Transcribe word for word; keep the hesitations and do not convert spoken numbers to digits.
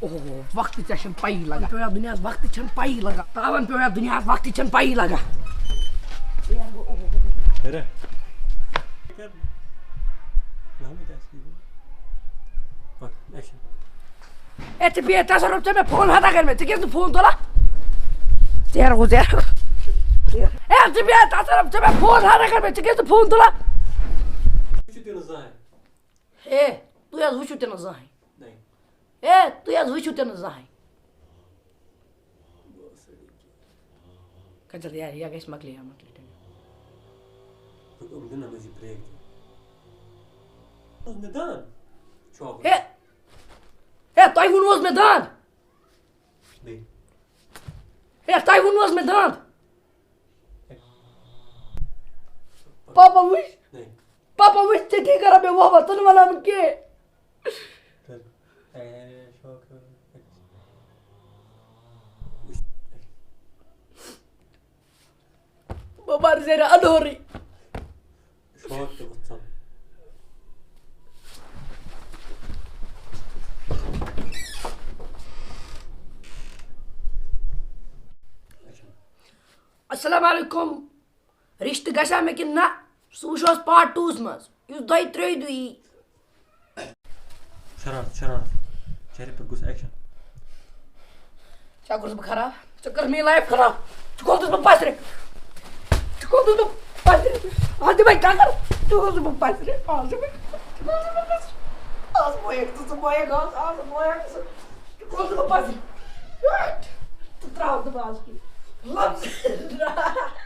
اوہ، وقتٕچ ژےٚ چھَنہٕ پَیی لگان۔ پیوٚو یَتھ دُنیاہَس وقتٕچ چھَنہٕ پَیی لگان۔ تاوَن پیوٚو یَتھ دُنیاہَس وقتٕچ چھَنہٕ پَیی لگان۔ کٔرِو۔ محمد آسہِ یہِ۔ وقت، action۔ اے، ژٕ بیٚہہ تصرف، ژےٚ مےٚ فون ہَتا کٔرۍ مےٚ، ژٕ کیٛازِ نہٕ فون تُلان؟ ژیر گوٚو، ژیر گوٚو۔ اے، ژٕ بیٚہہ تصرف، ژےٚ مےٚ فون ہَتا کٔرۍ مےٚ، ژٕ کیٛازِ نہٕ فون تُلان؟ وٕچھِو تُہۍ نہٕ زانٛہہ۔ اے، تُہۍ حظ وٕچھِو تہِ نہٕ زانٛہہ۔ نَے۔ اے، تُہۍ حظ وٕچھِو تہِ نہٕ زانٛہہ۔ کَتہِ یار، یہِ گژھِ مۄکلہِ، یہِ مۄکلہِ ٹٮ۪نشن۔ یِم دِنہ مٔنٛزی break تہِ۔ اوس مےٚ دَنٛد۔ شوق۔ ہے، ہے، تۄہہِ ووٚنوُ حظ مےٚ دَنٛد؟ بیٚیہِ۔ ہے، تۄہہِ ووٚنوُ حظ مےٚ دَنٛد؟ پاپا وٕچھ، نَے۔ پاپا وٕچھ، ژےٚ ٹھیٖک کَران مےٚ وَوان، ژٕ نہٕ وَنان نہٕ کینٛہہ۔ اے، شوق۔ بہٕ مَرٕ زیرِ اَنہورٕے۔ شوق تہِ ووٚتھ ژَم۔ السلام علیکم۔ رِشتہٕ گژھیٛا مےٚ کِنہٕ نہ، سُہ وٕچھو أسۍ part two-س منٛز، یُس دۄیہِ ترٛیٚیہِ دۄہہِ یی۔ شرارت، شرارت۔ چہرے پر غصہٕ، action۔ ژےٚ کوٚرُس بہٕ خراب، ژےٚ کٔر میٛٲنۍ life خراب۔ ژٕ کھوتُس بہٕ پَتھرِ۔ ژٕ کھوتُس بہٕ پَتھرِ۔ اَتھ دِ وۄنۍ ٹکر۔ ژٕ کھوتُس بہٕ پَتھرِ۔ آز دِ وۄنۍ۔ ژٕ کھوتُس بہٕ پَتھرِ۔ آز بویَکھ ژٕ، ژٕ بویَکھ آز، آز بویَکھ ژٕ۔ ژٕ کھوتُس بہٕ پَتھرِ۔ ژٕ ترٛاو نہٕ بہٕ آز کُنہِ۔ لفظ۔